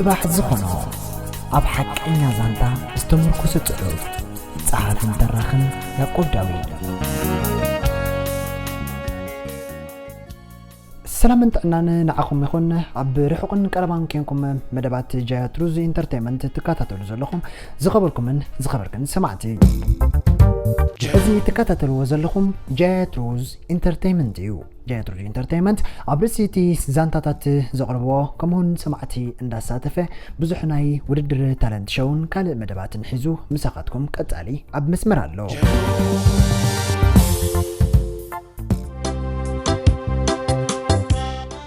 እባሕ ዝኾኖ ኣብ ሓቀኛ ዛንታ ዝተመርኮሰ ጽሑፍ። ጸሓፍን ተራኽን ያዕቆብ ዳዊት። ሰላምን ጥዕናን ንዓኹም ይኹን። ኣብ ርሑቕን ቀረባን ኬንኩም መደባት ጃያ ትሩዝ ኢንተርቴይመንት ትከታተሉ ዘለኹም ዝኸበርኩምን ዝኸበርክን ሰማዕቲ፣ ሕዚ ትከታተልዎ ዘለኹም ጃያ ትሩዝ ኢንተርቴይመንት እዩ። ጃያ ትሩዝ ኢንተርቴይመንት ኣብ ርእሲ እቲ ዛንታታት ዘቕርብዎ፣ ከምኡውን ሰማዕቲ እንዳሳተፈ ብዙሕ ናይ ውድድር ታለንት ሸውን ካልእ መደባትን ሒዙ ምሳኻትኩም ቀጻሊ ኣብ መስመር ኣሎ።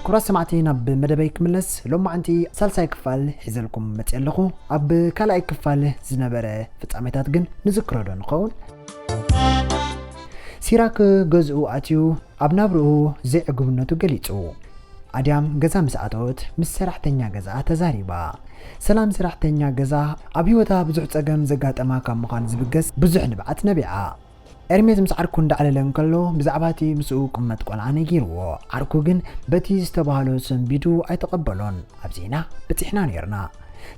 ክቡራት ሰማዕቲ፣ ናብ መደበይ ክምለስ፣ ሎማዓንቲ ሳልሳይ ክፋል ሒዘልኩም መፅእ ኣለኹ። ኣብ ካልኣይ ክፋል ዝነበረ ፍጻሜታት ግን ንዝክሮ ዶ ንኸውን? ሲራክ ገዝኡ ኣትዩ ኣብ ናብርኡ ዘይዕግብነቱ ገሊጹ። ኣድያም ገዛ ምስ ኣተወት ምስ ሰራሕተኛ ገዛኣ ተዛሪባ። ሰላም ሰራሕተኛ ገዛ፣ ኣብ ህይወታ ብዙሕ ጸገም ዘጋጠማ ካብ ምዃን ዝብገስ ብዙሕ ንብዓት ነቢዓ። ኤርሜስ ምስ ዓርኩ እንዳዕለለ እንከሎ ብዛዕባ እቲ ምስኡ ቅመጥ ቆልዓ ነጊርዎ። ዓርኩ ግን በቲ ዝተባህሎ ሰንቢዱ ኣይተቐበሎን። ኣብ ዜና በጺሕና ነይርና።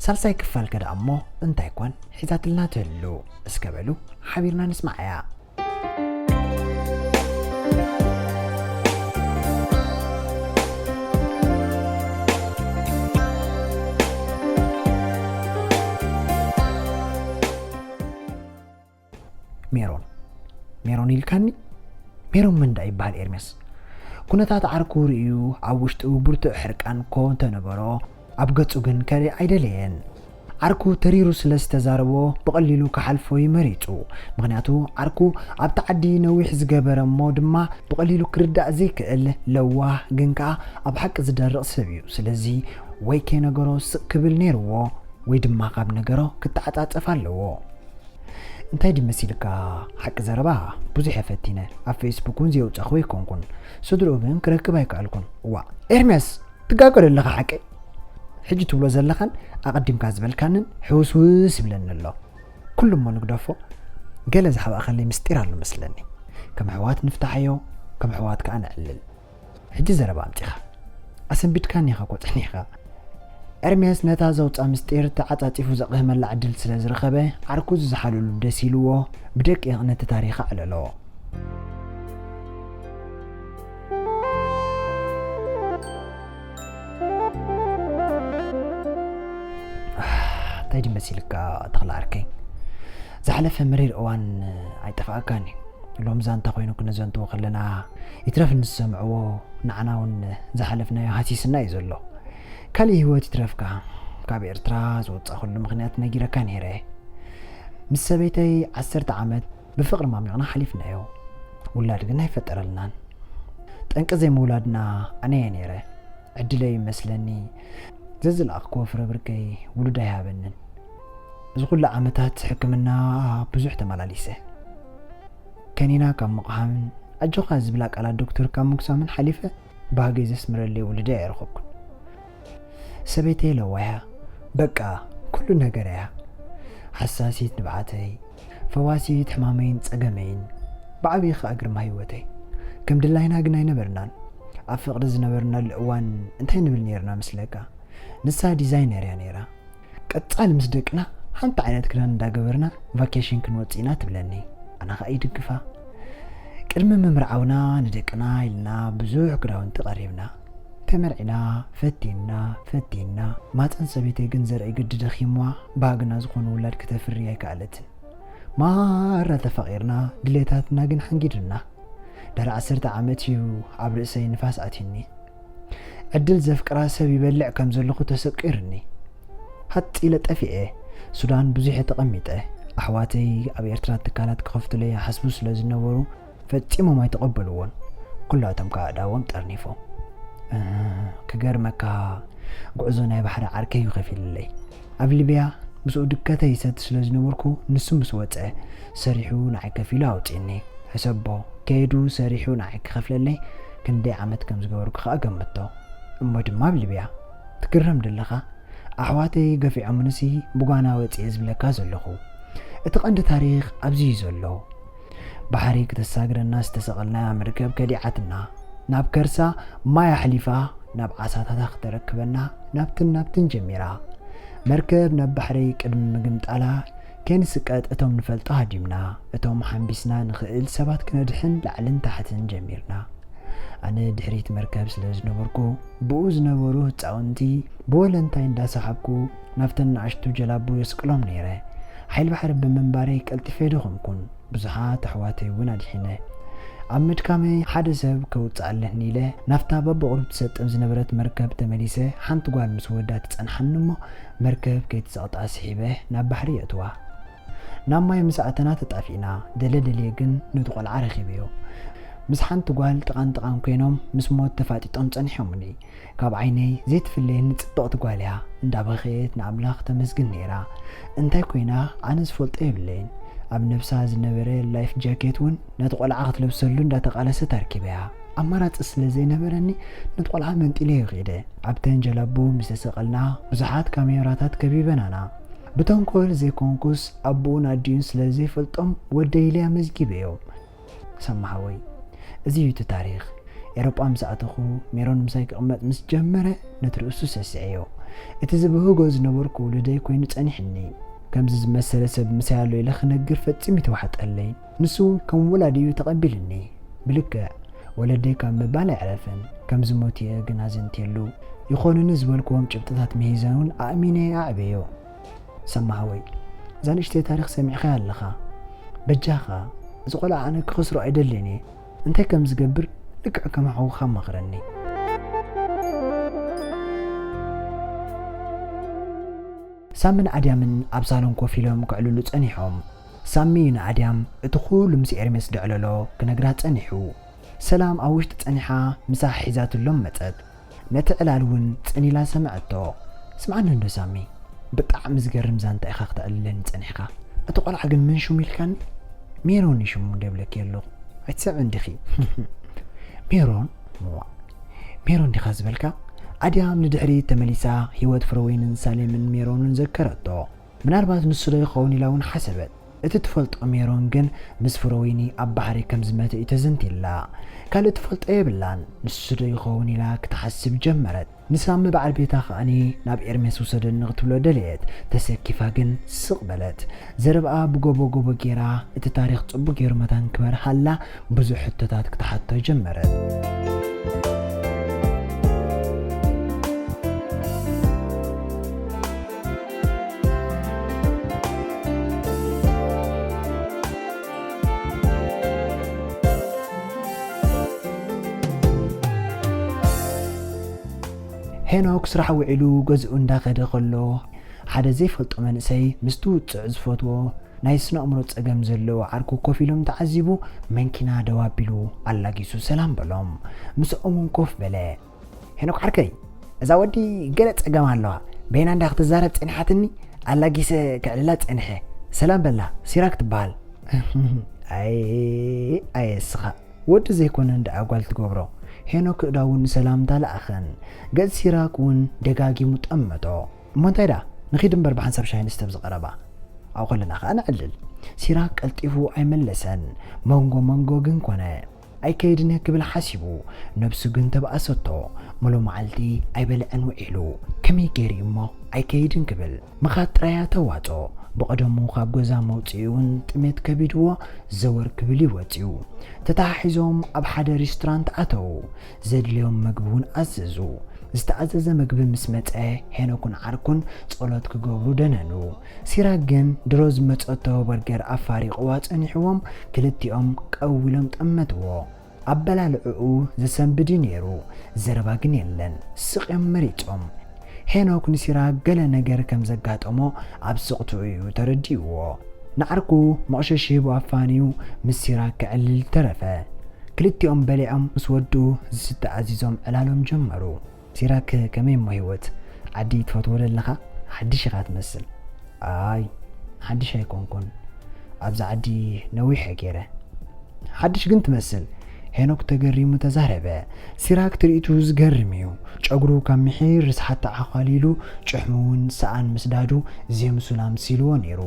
ሳልሳይ ክፋል ከ ደኣ እሞ እንታይ ኮን ሒዛትልና ትህሉ? እስከ በሉ ሓቢርና ንስማዓያ። ሜሮን፣ ሜሮን ኢልካኒ? ሜሮን መን ደኣ ይበሃል ኤርሜስ? ኩነታት ዓርኩ ርእዩ ኣብ ውሽጡ ብርቱዕ ሕርቃን እኮ እንተነበሮ፣ ኣብ ገጹ ግን ከርኢ ኣይደለየን። ዓርኩ ተሪሩ ስለ ዝተዛረቦ ብቐሊሉ ክሓልፎ እዩ መሪጹ። ምኽንያቱ ዓርኩ ኣብቲ ዓዲ ነዊሕ ዝገበረ እሞ ድማ ብቐሊሉ ክርዳእ ዘይክእል ለዋህ ግን ከኣ ኣብ ሓቂ ዝደርቕ ሰብ እዩ። ስለዚ ወይ ከይነገሮ ስቕ ክብል ነይርዎ ወይ ድማ ካብ ነገሮ ክተዓጻጸፍ ኣለዎ። እንታይ ድዩ መሲልካ? ሓቂ ዘረባ ብዙሕ እየ ፈቲነ፣ ኣብ ፌስቡክ እውን ዘየውጻእኹ ኣይኮንኩን። ስድርኡ ግን ክረክብ ኣይከኣልኩን። እዋእ ኤርምያስ! ትጋገ ዶ ኣለኻ ሓቀይ? ሕጂ ትብሎ ዘለኻን ኣቐዲምካ ዝበልካንን ሕውስውስ ይብለኒ ኣሎ። ኩሉ እሞ ንግደፎ። ገለ ዝሓባእኻለይ ምስጢር ኣሎ መስለኒ። ከም ኣሕዋት ንፍታሓዮ፣ ከም ኣሕዋት ከኣ ነዕልል። ሕጂ ዘረባ ኣምጺኻ። ኣሰንቢድካኒ ኢኻ እኮ ጸኒሕካ። ኤርምያስ ነታ ዘውጻ ምስጢር ተዓጻጺፉ ዘቕህመላ ዕድል ስለ ዝረኸበ፣ ዓርኩ ዝዝሓለሉ ደስ ኢልዎ፣ ብደቂቕ ነቲ ታሪኽ ኣዕለሎ። እንታይ ድዩ መሲልካ ተኽለ ዓርከይ? ዝሓለፈ መሪር እዋን ኣይጠፍኣካን እዩ። ሎም ዛንታ ኮይኑ ክነዘንትዎ ከለና ይትረፍ ንዝሰምዕዎ፣ ንዓና እውን ዝሓለፍናዮ ሃሲስና እዩ ዘሎ። ካልእ ህይወት ይትረፍካ፣ ካብ ኤርትራ ዝወጻእኩሉ ምኽንያት ነጊረካ ነይረ። ምስ ሰበይተይ ዓሰርተ ዓመት ብፍቕሪ ማሚቕና ሓሊፍናዮ። ውላድ ግን ኣይፈጠረልናን። ጠንቂ ዘይምውላድና ኣነ እየ ነይረ። ዕድለይ ይመስለኒ፣ ዘዝለኣኽክዎ ፍረ ብርከይ ውሉድ ኣይሃበንን። እዚ ኩሉ ዓመታት ሕክምና ብዙሕ ተመላሊሰ። ከኒና ካብ ምቕሃምን ኣጆኻ ዝብላ ቃላት ዶክተር ካብ ምጉሳምን ሓሊፈ፣ ባህገይ ዘስምረለይ ውሉደይ ኣይረኸብኩን። ሰበይተይ ለዋህ እያ። በቃ ኩሉ ነገር እያ። ሓሳሲት ንብዓተይ፣ ፈዋሲት ሕማመይን ጸገመይን፣ ብዓብዪ ኸኣ ግርማ ህይወተይ። ከም ድላይና ግን ኣይነበርናን። ኣብ ፍቕሪ ዝነበርናሉ እዋን እንታይ ንብል ነይርና መስለካ? ንሳ ዲዛይነር እያ ነይራ። ቀጻሊ ምስ ደቅና ሓንቲ ዓይነት ክዳን እንዳገበርና ቫኬሽን ክንወጽእ ኢና ትብለኒ። ኣነ ኸኣ ይድግፋ። ቅድሚ ምምርዓውና ንደቅና ኢልና ብዙሕ ክዳውንቲ ቀሪብና። ተመርዒና፣ ፈቲና፣ ፈቲና። ማጸን ሰበይተይ ግን ዘርኢ ግዲ ደኺምዋ፣ ባህግና ዝኾነ ውላድ ክተፍሪ ኣይከኣለትን። ማራ ተፋቒርና፣ ድሌታትና ግን ሓንጊዱና። ድሕሪ ዓሰርተ ዓመት እዩ ኣብ ርእሰይ ንፋስ ኣትዩኒ። ዕድል ዘፍቅራ ሰብ ይበልዕ ከም ዘለኹ ተሰቂሩኒ። ሃጥ ኢለ ጠፊኤ። ሱዳን ብዙሕ እየ ተቐሚጠ። ኣሕዋተይ ኣብ ኤርትራ ትካላት ክኸፍቱለይ ይሓስቡ ስለ ዝነበሩ፣ ፈጺሞም ኣይተቐበልዎን። ኩላቶም ከኣ ኣእዳዎም ጠርኒፎም። እ፣ ክገርመካ፣ ጉዕዞ ናይ ባሕሪ ዓርከይ እዩ ከፊልለይ። ኣብ ሊብያ ምስኡ ድከተ ይሰቲ ስለ ዝነበርኩ፣ ንሱ ምስ ወጸ፣ ሰሪሑ ንዓይ ከፊሉ ኣውጺእኒ። ሕሰቦ፣ ከይዱ ሰሪሑ ንዓይ ክኸፍለለይ ክንደይ ዓመት ከም ዝገበርኩ ከኣ ገምቶ። እሞ ድማ ኣብ ሊብያ። ትግረም ዶ ኣለኻ? ኣሕዋተይ ገፊዖምንሲ ብጓና ወጺኤ ዝብለካ ዘለኹ። እቲ ቀንዲ ታሪኽ ኣብዚ እዩ ዘሎ። ባሕሪ ክተሳግረና ዝተሰቐልናያ መርከብ ከዲዓትና። ናብ ከርሳ ማይ ኣሕሊፋ ናብ ዓሳታታ ክተረክበና ናብትን ናብትን ጀሚራ። መርከብ ናብ ባሕሪ ቅድሚ ምግምጣላ፣ ከይንስቀጥ እቶም ንፈልጦ ሃዲምና፣ እቶም ሓምቢስና ንኽእል ሰባት ክነድሕን ላዕልን ታሕትን ጀሚርና። ኣነ ድሕሪት መርከብ ስለ ዝነበርኩ፣ ብኡ ዝነበሩ ህጻውንቲ ብወለንታይ እንዳሰሓብኩ ናብተን ንኣሽቱ ጀላቡ የስቅሎም ነይረ። ሓይል ባሕሪ ብምንባረይ ቀልጢፈ ኣይደኸምኩን። ብዙሓት ኣሕዋተይ እውን ኣድሒነ። ኣብ ምድካመይ ሓደ ሰብ ከውጽኣለኒ ኢለ ናብታ በብቕሩብ ትሰጥም ዝነበረት መርከብ ተመሊሰ፣ ሓንቲ ጓል ምስ ወዳ ትጸንሓኒ እሞ መርከብ ከይትጸቕጣ ስሒበ ናብ ባሕሪ የእትዋ። ናብ ማይ ምስ ኣተና ተጣፊእና፣ ደለደልየ ግን ነቲ ቆልዓ ረኺበዮ። ምስ ሓንቲ ጓል ጥቓን ጥቓን ኮይኖም ምስ ሞት ተፋጢጦም ጸኒሖምኒ። ካብ ዓይነይ ዘይትፍለየኒ ጽብቕቲ ጓል እያ። እንዳበኸየት ንኣምላኽ ተመስግን ነይራ። እንታይ ኮይና ኣነ ዝፈልጦ የብለይን። ኣብ ነብሳ ዝነበረ ላይፍ ጃኬት እውን ነቲ ቆልዓ ክትለብሰሉ እንዳተቓለሰት ኣርኪበያ። ኣማራጺ ስለ ዘይነበረኒ ነቲ ቆልዓ መንጢለዮ ከይደ። ኣብተን ጀላቡ ምስ ተሰቐልና ብዙሓት ካሜራታት ከቢበናና። ብተንኮል ዘይኮንኩስ ኣቦኡን ኣዲኡን ስለ ዘይፈልጦም ወደይ ኢለ ኣመዝጊበዮ። ሰማ ሓወይ፣ እዚ እዩ እቲ ታሪኽ። ኤሮጳ ምስ ኣተኹ፣ ሜሮን ምሳይ ክቕመጥ ምስ ጀመረ፣ ነቲ ርእሱ ሰሲዐዮ። እቲ ዝብህጎ ዝነበርኩ ውሉደይ ኮይኑ ጸኒሕኒ። ከምዚ ዝመሰለ ሰብ ምሳይ ኣሎ ኢለ ክነግር ፈጺሙ ይተዋሕጠለይ። ንሱ እውን ከም ውላድ እዩ ተቐቢልኒ። ብልክዕ፣ ወለደይ ካብ ምባል ኣይዕረፍን። ከም ዝሞት እየ ግን ኣዘንትየሉ። ይኾኑኒ ዝበልክዎም ጭብጥታት ምሂዘ እውን ኣእሚነ ኣዕበዮ። ሰማ ሓወይ፣ እዛ ንእሽተይ ታሪኽ ሰሚዕኻያ ኣለኻ። በጃኻ፣ እዚ ቆልዓ ኣነ ክኸስሮ ኣይደልን እየ። እንታይ ከም ዝገብር ልክዕ ከም ሓውኻ ኣማኽረኒ። ሳምን ኣድያምን ኣብ ሳሎን ኮፍ ኢሎም ከዕልሉ ጸኒሖም። ሳሚ ንኣድያም እቲ ኩሉ ምስ ኤርሜስ ደዕለሎ ክነግራ ጸኒሑ። ሰላም ኣብ ውሽጢ ጸኒሓ ምሳሕ ሒዛትሎም መጸት። ነቲ ዕላል እውን ጽን ኢላ ሰምዐቶ። ስምዓኒ እንዶ ሳሚ፣ ብጣዕሚ ዝገርም ዛንታ ኢኻ ክተዕልለኒ ጸኒሕካ። እቲ ቆልዓ ግን መን ሽሙ ኢልካኒ? ሜሮን እዩ ሽሙ እንዶ ይብለኪ ኣለኹ። ኣይትሰምዕን ዲኺ? ሜሮን? እዋእ። ሜሮን ዲኻ ዝበልካ? ኣድያም ንድሕሪት ተመሊሳ ህይወት ፍረወይንን ሳሌምን ሜሮንን ዘከረቶ። ምናልባት ንሱ ዶ ይኸውን ኢላ እውን ሓሰበት። እቲ ትፈልጦ ሜሮን ግን ምስ ፍረወይኒ ኣብ ባሕሪ ከም ዝመተ እዩ ተዘንትዩላ። ካልእ ትፈልጦ የብላን። ንሱ ዶ ይኸውን ኢላ ክትሓስብ ጀመረት። ንሳሚ በዓል ቤታ ከኣኒ ናብ ኤርሜስ ውሰደኒ ክትብሎ ደለየት። ተሰኪፋ ግን ስቕ በለት። ዘረብኣ ብጎቦ ጎቦ ጌራ እቲ ታሪኽ ጽቡቕ ጌሩ መታን ክበርሃላ ብዙሕ ሕቶታት ክትሓቶ ጀመረት። ሄኖክ ስራሕ ውዒሉ ገዝኡ እንዳኸደ ከሎ፣ ሓደ ዘይፈልጦ መንእሰይ ምስቲ ውጽዕ ዝፈትዎ ናይ ስነ ኣእምሮ ጸገም ዘለዎ ዓርኩ ኮፍ ኢሎም ተዓዚቡ፣ መንኪና ደው ኣቢሉ ኣላጊሱ ሰላም በሎም። ምስኦም እውን ኮፍ በለ። ሄኖክ ዓርከይ፣ እዛ ወዲ ገለ ጸገም ኣለዋ። በይና እንዳ ክትዛረብ ጸኒሓትኒ፣ ኣላጊሰ ክዕልላ ጸኒሐ። ሰላም በላ፣ ሲራክ ትበሃል። ኣየ፣ ኣየ እስኻ። ወዲ ዘይኮነ እንድኣ ጓል ትገብሮ። ሄኖክ ክእዳ እውን ንሰላምታ ለኣኸን። ገጽ ሲራክ እውን ደጋጊሙ ጠመቶ። እሞ እንታይ ደኣ፣ ንኺድ እምበር ብሓንሳብ ሻሂ ንስተ ኣብዚ ቀረባ። ኣብኡ ከለና ኸኣ ነዕልል። ሲራክ ቀልጢፉ ኣይመለሰን። መንጎ መንጎ ግን ኮነ። ኣይከይድን እየ ክብል ሓሲቡ፣ ነብሱ ግን ተባእሰቶ። ሙሉ መዓልቲ ኣይበልዐን ውዒሉ። ከመይ ገይሩ እዩ እሞ ኣይከይድን ክብል? ምኻድ ጥራይ እያ ተዋጽኦ። ብቐደሙ ካብ ገዛ መውጽኢኡ እውን ጥሜት ከቢድዎ ዘወር ክብል እዩ ወጺኡ። ተተሓሒዞም ኣብ ሓደ ሪስቶራንት ኣተዉ። ዘድልዮም መግቢ እውን ኣዘዙ። ዝተኣዘዘ መግቢ ምስ መጸ፣ ሄኖክን ዓርኩን ጸሎት ክገብሩ ደነኑ። ሲራክ ግን ድሮ ዝመጸቶ በርገር ኣፋሪቕዋ ጸኒሕዎም፣ ክልቲኦም ቀው ኢሎም ጠመትዎ። ኣበላልዕኡ ዘሰንብድ እዩ ነይሩ፣ ዘረባ ግን የለን። ስቕ እዮም መሪጾም። ሄኖክ ንሲራክ ገለ ነገር ከም ዘጋጠሞ ኣብ ስቕትኡ እዩ ተረዲእዎ። ንዓርኩ መቕሸሽ ሂቡ ኣፋንዩ ምስ ሲራክ ክዕልል ተረፈ። ክልቲኦም በሊዖም ምስ ወድኡ ዝስተ ኣዚዞም ዕላሎም ጀመሩ። ሲራክ፣ ከመይ እሞ ህይወት? ዓዲ ትፈትዎ ዶ ኣለኻ? ሓድሽ ኢኻ ትመስል። ኣይ፣ ሓድሽ ኣይኮንኩን። ኣብዚ ዓዲ ነዊሕ እየ ገይረ። ሓድሽ ግን ትመስል። ሄኖክ ተገሪሙ ተዛረበ። ሲራክ ትርኢቱ ዝገርም እዩ። ጨጉሩ ካብ ምሒር ርስሓት ተዓዃሊሉ፣ ጭሕሙ እውን ሰኣን ምስዳዱ ዜምሱል ኣምሲልዎ ነይሩ።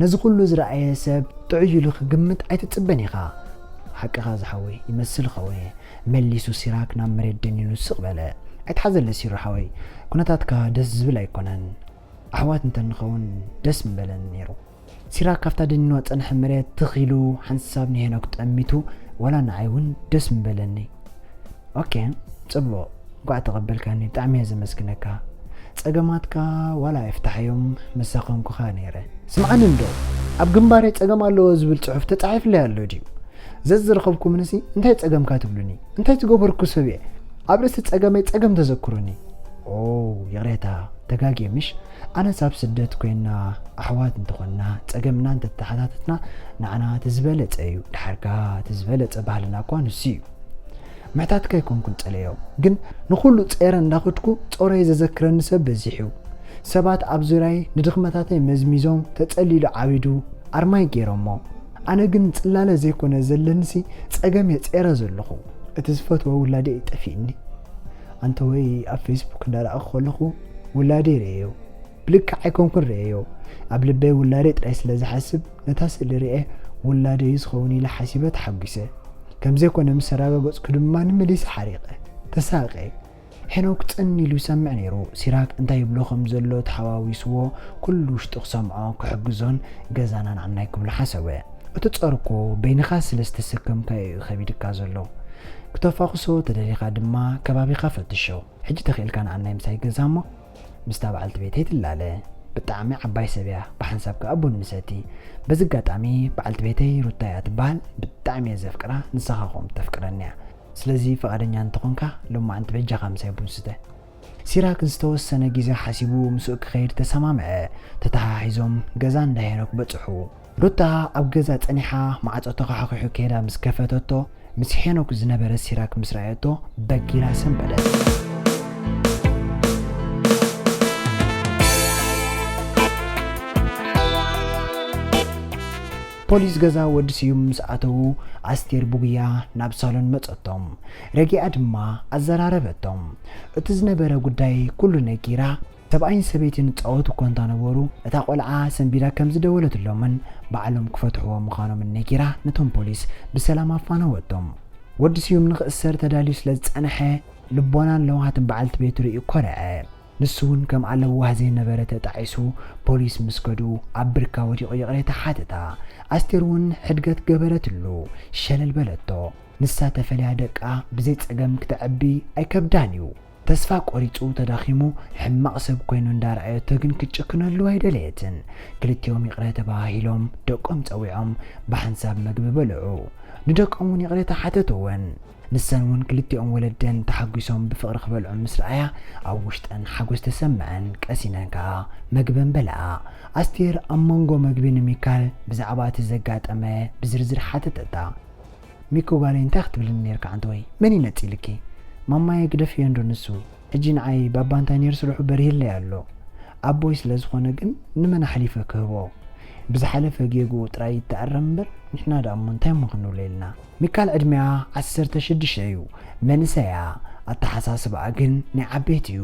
ነዚ ኩሉ ዝረኣየ ሰብ ጥዑይ ኢሉ ክግምት ኣይትጽበን ኢኻ። ሓቅኻ ዝሓወይ፣ ይመስል ኸውን እየ። መሊሱ ሲራክ ናብ መሬት ደኒኑ ስቕ በለ። ኣይትሓዘለ ሲሮ ሓወይ፣ ኩነታትካ ደስ ዝብል ኣይኮነን። ኣሕዋት እንተንኸውን ደስ ምበለኒ ነይሩ። ሲራክ ካብታ ደኒኑ ዝጸንሐ መሬት ትኽ ኢሉ ሓንሳብ ንሄኖክ ጠሚቱ፣ ዋላ ንዓይ እውን ደስ ምበለኒ። ኦኬ፣ ጽቡቕ፣ እንኳዕ ተቐበልካኒ፣ ብጣዕሚ እየ ዘመስግነካ። ጸገማትካ ዋላ ኣይፍታሕዮም፣ መሳኸንኩኻ ነይረ። ስምዓኒ እንዶ፣ ኣብ ግንባረይ ጸገም ኣለዎ ዝብል ጽሑፍ ተጻሒፍለይ ኣሎ ድዩ? ዘዝረኸብኩምንሲ እንታይ ጸገምካ ትብሉኒ? እንታይ ዝገበርኩ ሰብ እየ? ኣብ ርእሲ ጸገመይ ጸገም ተዘክሩኒ። ኦ፣ ይቕሬታ፣ ተጋግየ ምሽ? ኣነስ ኣብ ስደት ኮይና ኣሕዋት እንተኾንና፣ ጸገምና እንተተሓታተትና ንዓና እቲ ዝበለጸ እዩ። ድሓርካ እቲ ዝበለጸ ባህልና እኳ ንሱ እዩ። ምሕታትካ ኣይኮንኩን ጸለዮ፣ ግን ንኹሉ ጸይረ እንዳኸድኩ ጾረይ ዘዘክረኒ ሰብ በዚሑ። ሰባት ኣብ ዙርያይ ንድኽመታተይ መዝሚዞም ተጸሊሉ ዓቢዱ ኣርማይ ገይሮሞ። ኣነ ግን ጽላለ ዘይኮነ ዘለንሲ ጸገም እየ ጸይረ ዘለኹ። እቲ ዝፈትዎ ውላደይ ጠፊእኒ። ኣንተ ወይ ኣብ ፌስቡክ እንዳረኣኹ ከለኹ ውላደይ ርእየዮ። ብልክዕ ኣይኮንኩን ርእየዮ። ኣብ ልበይ ውላደይ ጥራይ ስለ ዝሓስብ ነታ ስእሊ ርእየ ውላደይ እዩ ዝኸውን ኢለ ሓሲበ ተሓጒሰ። ከም ዘይኮነ ምስ ኣረጋገጽኩ ድማ ንመሊሰ ሓሪቐ። ተሳቐ። ሄኖክ ጽን ኢሉ ይሰምዕ ነይሩ። ሲራክ እንታይ ይብሎ ከም ዘሎ ተሓዋዊስዎ፣ ኩሉ ውሽጡ ክሰምዖ፣ ክሕግዞን ገዛና ንዓናይ ክብሎ ሓሰበ። እቲ ጾር እኮ በይንኻ ስለ ዝተሰከምካዮ እዩ ከቢድካ ዘሎ። ክተፋኹሶ ተደሊኻ ድማ ከባቢኻ ፈትሾ። ሕጂ ተኽኢልካ ንዓናይ ምሳይ ገዛ እሞ ምስታ በዓልቲ ቤተይ ትላለ። ብጣዕሚ ዓባይ ሰብ እያ፣ ብሓንሳብ ከኣ ቡን ንሰቲ። በዚ ኣጋጣሚ በዓልቲ ቤተይ ሩታ እያ ትበሃል፣ ብጣዕሚ እየ ዘፍቅራ፣ ንስኻ ከምኡ ተፍቅረኒ እያ። ስለዚ ፍቓደኛ እንተኾንካ፣ ሎማዓንቲ በጃኻ ምሳይ ቡን ስተ። ሲራክ ዝተወሰነ ግዜ ሓሲቡ ምስኡ ክኸይድ ተሰማምዐ። ተተሓሒዞም ገዛ እንዳ ሄኖክ በጽሑ። ሩታ ኣብ ገዛ ጸኒሓ ማዕጾ ተዃሒኹ ከይዳ ምስ ከፈተቶ፣ ምስ ሄኖክ ዝነበረ ሲራክ ምስ ረኣየቶ በጊራ ሰንበደት። ፖሊስ ገዛ ወዲ ስዩም ምስ ኣተዉ፣ ኣስቴር ብጉያ ናብ ሳሎን መጸቶም። ረጊኣ ድማ ኣዘራረበቶም። እቲ ዝነበረ ጉዳይ ኩሉ ነጊራ። ሰብኣይን ሰበይትን ይጻወቱ እኮ እንተነበሩ፣ እታ ቆልዓ ሰንቢዳ ከም ዝደወለትሎምን ባዕሎም ክፈትሕዎ ምዃኖምን ነጊራ ነቶም ፖሊስ ብሰላም ኣፋነወቶም። ወዲ ስዩም ንኽእሰር ተዳልዩ ስለ ዝጸንሐ፣ ልቦናን ለውሃትን በዓልቲ ቤቱ ርእዩ ኮርዐ። ንሱ እውን ከምኣ ለዋህ ዘይነበረ ተጣዒሱ ፖሊስ ምስ ከዱ ኣብ ብርካ ወዲቑ ይቕሬታ ሓተታ። ኣስቴር እውን ሕድገት ገበረትሉ፣ ሸለል በለቶ። ንሳ ተፈልያ ደቃ ብዘይ ጸገም ክተዕቢ ኣይከብዳን እዩ። ተስፋ ቆሪጹ ተዳኺሙ ሕማቕ ሰብ ኮይኑ እንዳረኣየቶ ግን ክትጭክነሉ ኣይደለየትን። ክልቲኦም ይቕረ ተባሃሂሎም ደቆም ጸዊዖም ብሓንሳብ መግቢ በልዑ። ንደቆም እውን ይቕሬታ ሓተትወን። ንሰን እውን ክልቲኦም ወለደን ተሓጒሶም ብፍቕሪ ክበልዑ ምስ ረኣያ ኣብ ውሽጠን ሓጎስ ተሰምዐን። ቀሲነን ከኣ መግበን በልዓ። ኣስቴር ኣብ መንጎ መግቢ ንሚካል ብዛዕባ እቲ ዘጋጠመ ብዝርዝር ሓተተታ። ሚኮ ጓለይ እንታይ ክትብልኒ ነርካ ኣንተ ወይ? መን እዩ ነጺልኪ? ማማየ ግደፍዮ እንዶ ንሱ። ሕጂ ንዓይ ባባ እንታይ ነይሩ ስርሑ በሪህለይ ኣሎ። ኣቦይ ስለ ዝኾነ ግን ንመን ኣሕሊፈ ክህቦ? ብዝሓለፈ ጌግኡ ጥራይ ይተኣረም እምበር ንሕና ደኣ እሞ እንታይ እሞ ክንብሎ ኢልና? ሚካል ዕድሚኣ ዓሰርተ ሽዱሽተ እዩ። መንእሰይ እያ። ኣተሓሳስባኣ ግን ናይ ዓበይቲ እዩ።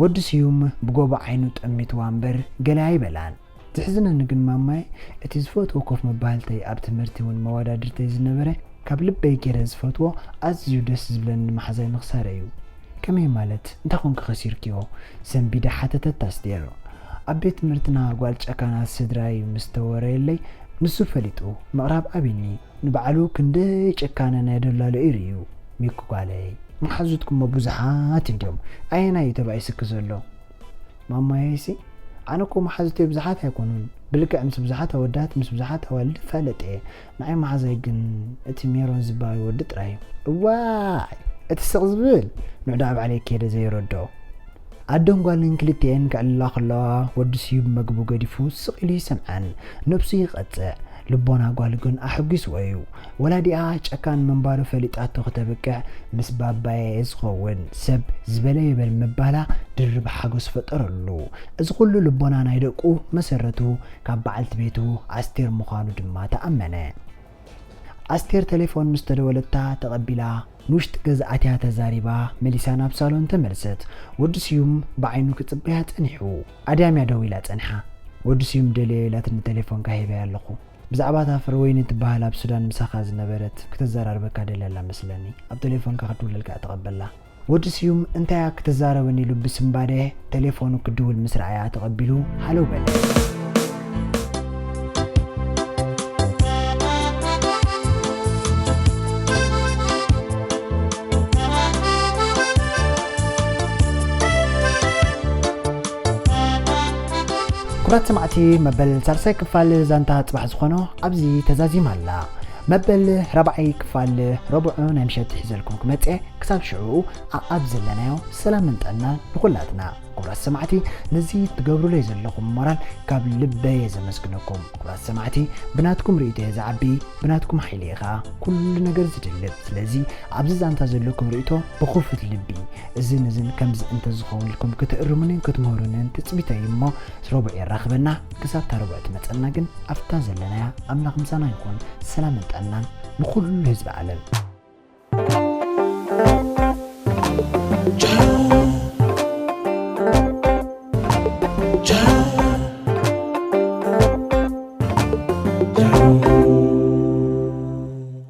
ወዲ ስዩም ብጎቦ ዓይኑ ጠሚትዋ እምበር ገለ ኣይበላን። ዘሕዝነኒ ግን ማማይ እቲ ዝፈትዎ ኮፍ መባህልተይ ኣብ ትምህርቲ እውን መወዳድርተይ ዝነበረ ካብ ልበይ ገይረ ዝፈትዎ ኣዝዩ ደስ ዝብለኒ መሓዛይ ምኽሳረ እዩ። ከመይ ማለት እንታይ ኮንኪ ከሲርክዮ? ሰንቢዳ ሓተተት ኣስቴር። ኣብ ቤት ትምህርትና ጓል ጨካናት ስድራይ ምስ ተወረየለይ ንሱ ፈሊጡ ምቕራብ ኣቢኒ። ንባዕሉ ክንደይ ጨካነ ናይ ደላሎ እዩ ርእዩ። ሚኩ ጓለይ፣ መሓዙትኩሞ ብዙሓት እንድዮም፣ ኣየናይ እዩ ተባኢስኪ ዘሎ? ማማየይሲ ኣነ እኮ መሓዙተይ ብዙሓት ኣይኮኑን። ብልክዕ ምስ ብዙሓት ኣወዳት ምስ ብዙሓት ኣዋልድ እፋለጥ እየ። ንዓይ መሓዛይ ግን እቲ ሜሮን ዝበሃል ወዲ ጥራይ እዩ። እዋይ እቲ ስቕ ዝብል ንዑ ደኣ ባዕለይ ከይደ ዘይረድኦ። ኣደን ጓልን ክልቲኤን ከዕልላ ከለዋ ወዲ ስዩም መግቡ ገዲፉ ስቕ ኢሉ ይሰምዐን። ነብሱ ይቐጽዕ። ልቦና ጓል ግን ኣሐጒስዎ እዩ። ወላዲኣ ጨካን ምንባሩ ፈሊጣቶ ክተብቅዕ ምስ ባባየ ዝኸውን ሰብ ዝበለ ይበል ምባላ ድርብ ሓጎስ ፈጠረሉ። እዚ ኩሉ ልቦና ናይ ደቁ መሰረቱ ካብ በዓልቲ ቤቱ ኣስቴር ምዃኑ ድማ ተኣመነ። ኣስቴር ቴሌፎን ምስ ተደወለታ ተቐቢላ ንውሽጢ ገዛ ኣትያ ተዛሪባ መሊሳ ናብ ሳሎን ተመልሰት። ወዲ ስዩም ብዓይኑ ክጽበያ ጸኒሑ። ኣድያም እያ ደዊላ ጸኒሓ። ወዲ ስዩም ደልዮ ኢላትኒ ቴሌፎንካ ሂበያ ኣለኹ። ብዛዕባ እታ ፍረወይኒ ትበሃል ኣብ ሱዳን ምሳኻ ዝነበረት ክተዘራርበካ ደልያ ኣላ መስለኒ። ኣብ ቴሌፎንካ ክትውለልካ እያ ተቐበላ። ወዲ ስዩም እንታይ ክትዛረበኒ ኢሉ ብስንባደ ቴሌፎኑ ክድውል ምስ ረኣያ ተቐቢሉ ሃለው በለ። ክቡራት ሰማዕቲ፣ መበል ሳልሳይ ክፋል ዛንታ ጽባሕ ዝኾኖ ኣብዚ ተዛዚማ ኣላ። መበል ራብዓይ ክፋል ረቡዕ ናይ ምሸት ሒዘልኩም ክመጽእ፣ ክሳብ ሽዑ ኣብ ዘለናዮ ሰላምን ጥዕናን ንኹላትና። ክቡራት ሰማዕቲ፣ ነዚ ትገብሩለይ ዘለኹም ሞራል ካብ ልበይ እየ ዘመስግነኩም። ክቡራት ሰማዕቲ፣ ብናትኩም ርእይቶ እየ ዝዓቢ፣ ብናትኩም ሓይሊ እየ ኸኣ ኩሉ ነገር ዝድልብ። ስለዚ ኣብዚ ዛንታ ዘለኩም ርእይቶ ብኽፉት ልቢ፣ እዝን እዝን ከምዚ እንተዝኸውን ኢልኩም ክትእርሙንን ክትምህሩንን ትጽቢተይ እሞ፣ ረቡዕ የራኽበና። ክሳብ እታ ረቡዕ ትመጸና ግን ኣብታ ዘለናያ ኣምላኽ ምሳና ይኹን። ሰላምን ጥዕናን ንኹሉ ህዝቢ ዓለም።